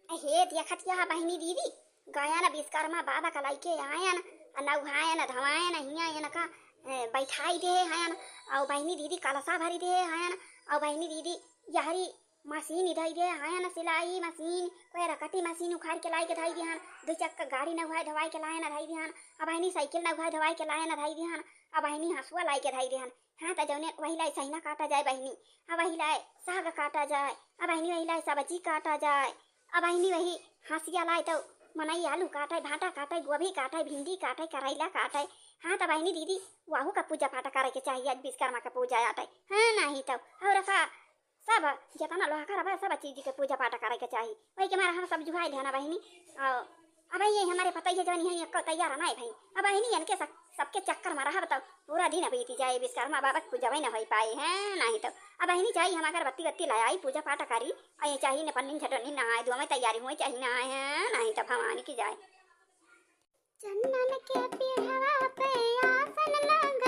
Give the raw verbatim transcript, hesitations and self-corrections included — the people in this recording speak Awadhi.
हे देखत यह बहिनी दीदी, गयन विश्वकर्मा बाबा का लइके आयन, आ नउहायन धवायन हियाँ एनका, ए, बैठाई देहे हयन, अउ बहिनी दीदी कलसा भरी देहे हयन, अउ बहिनी दीदी यहरी मशीन धई देहे हयन, सिलाई मशीन, कोई रकटी मशीन उखाड़ के लाई के धई दिहन, दुई चक्का गाड़ी नउहाय धवाय के लायन धई दिहन, आ बहिनी साइकिल नउहाय धवाय के लायन धई दिहन, आ बहिनी हँसुआ लाई के धई दिहन। हाँ, त जउने वही लाए सहिना काटा जाए बहिनी, आ वही लाए साग काटा जाए, आ बहिनी वही लाए सब्जी काटा जाए, आ बहिनी वही हँसिया लाए तो मनई आलू काटे, भाटा काटे, गोभी काटे, भिंडी काटे, करैला काटे। हाँ, त बहिनी दीदी, वहू का पूजा पाठ करे के चाहिए, आज विश्वकर्मा का पूजा आटे। हाँ, नहीं तो और का सब जेतना लोहा खराब है, सब चीज के पूजा पाठ करे के चाही। वही के मारे हम सब जुहाई लेना बहिनी। अउ अब ये हमारे पतैया जवन है, एको तैयार नाई भई। अब बहिनी इनके सब, सबके चक्कर में रहब तो पूरा दिन बीती जाए, विश्वकर्मा बाबा के पूजा वही न होई पाए हैं, नहीं तो। अब बहिनी जाई हम अगरबत्ती बत्ती ले आई, पूजा पाठ करी, अउ ये चाही ने पन्नी झटनी नहाए धोए में तैयारी हुए चाही नहाए हैं, नहीं तो भवानी की जाए। चंदन के पीढ़वा पे आसन लगा